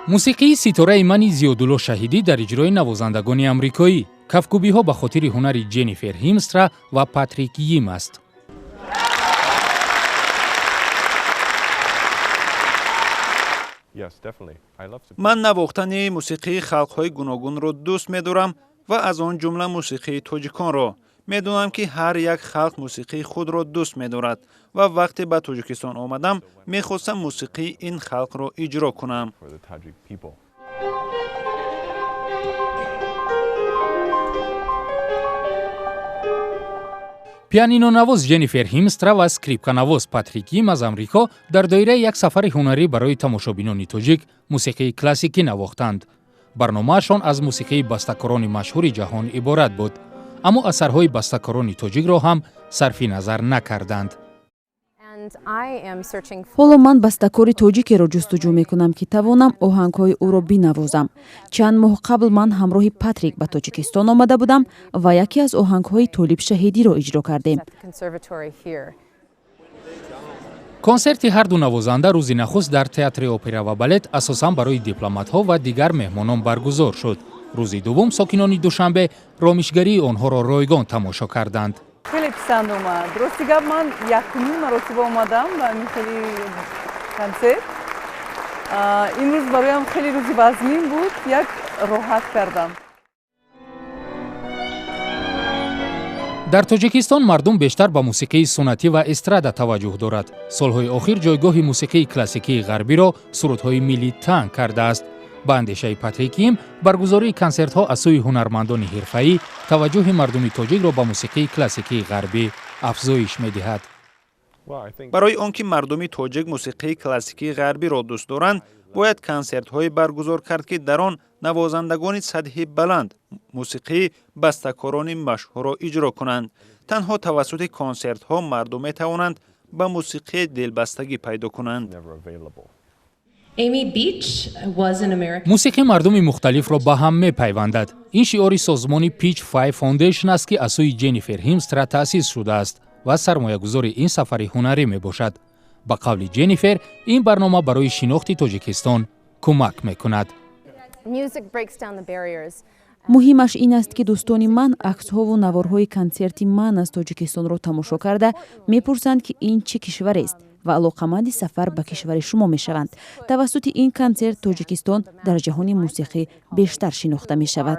Мусиқии «Ситораи мани» Зиёдулло Шаҳидӣ дар иҷрои навозандагони амрикоӣ. Кафкӯбиҳо ба хотири ҳунари Ҷеннифер Ҳимстра ва Патрик Йим аст. Ман навохтани мусиқии халқҳои гуногунро дӯст медорам ва аз он ҷумла мусиқии тоҷиконро. Медонам, ки ҳар як халқ мусиқии худро дӯст медорад ва вақте ба Тоҷикистон омадам, мехостам мусиқии ин халқро иҷро кунам. Пианинонавоз Ҷеннифер Ҳимстра ва скрипканавоз Патрик Йим аз Амрико дар доираи як сафари ҳунарӣ барои тамошобинони тоҷик мусиқии классикӣ навохтанд. Барномаашон аз мусиқии бастакорони машҳури ҷаҳон иборат буд, аммо асарҳои бастакорони тоҷикро ҳам сарфи назар накарданд. Ҳоло ман бастакори тоҷикеро ҷустуҷӯ мекунам, ки тавонам оҳангҳои ӯро бинавозам. Чанд моҳ қабл ман ҳамроҳи Патрик ба Тоҷикистон омада будам ва яке аз оҳангҳои Толиб Шаҳидиро иҷро кардем. Консерти ҳарду навозанда рӯзи нахуст дар Театри опера ва балет асосан барои дипломатҳо ва дигар меҳмонон баргузор шуд. Рӯзи дуввум сокинони Душанбе ромишгарии онҳоро ройгон тамошо карданд. Хеле писанд омад. Рости гап, ман якумин маротиба омадам ба ҳамин хели консерт. Имрӯз бароям хеле рӯзи вазнин буд, як роҳат кардам. Дар Тоҷикистон мардум бештар ба мусиқии суннатӣ ва эстрада таваҷҷӯҳ дорад. Солҳои охир ҷойгоҳи мусиқии классикии ғарбиро сурудҳои миллӣ танг кардааст. Ба андешаи Патрик Йим, баргузории консертҳо аз сӯи ҳунармандони ҳирфаӣ таваҷҷӯҳи мардуми тоҷикро ба мусиқии классикии ғарбӣ афзоиш медиҳад. Барои он ки мардуми тоҷик мусиқии классикии ғарбиро дӯст доранд, бояд консертҳое баргузор кард, ки дар он навозандагони сатҳи баланд мусиқии бастакорони машҳурро иҷро кунанд. Танҳо тавассути консертҳо мардум метавонанд ба мусиқӣ дилбастагӣ пайдо кунанд. Мусиқӣ мардуми мухталифро ба ҳам мепайвандад. Ин шиори созмони Pitch Five Foundation аст, ки аз сӯи Ҷеннифер Ҳимстра таъсис шудааст ва сармоягузори ин сафари ҳунарӣ мебошад. Ба қавли Ҷеннифер, ин барнома барои шинохти Тоҷикистон кӯмак мекунад. Муҳимаш ин аст, ки дӯстони ман аксҳову наворҳои консерти ман аз Тоҷикистонро тамошо карда, мепурсанд, ки ин чӣ кишварест, ва алоқаманди сафар ба кишвари шумо мешаванд. Тавассути ин консерт Тоҷикистон дар ҷаҳони мусиқӣ бештар шинохта мешавад.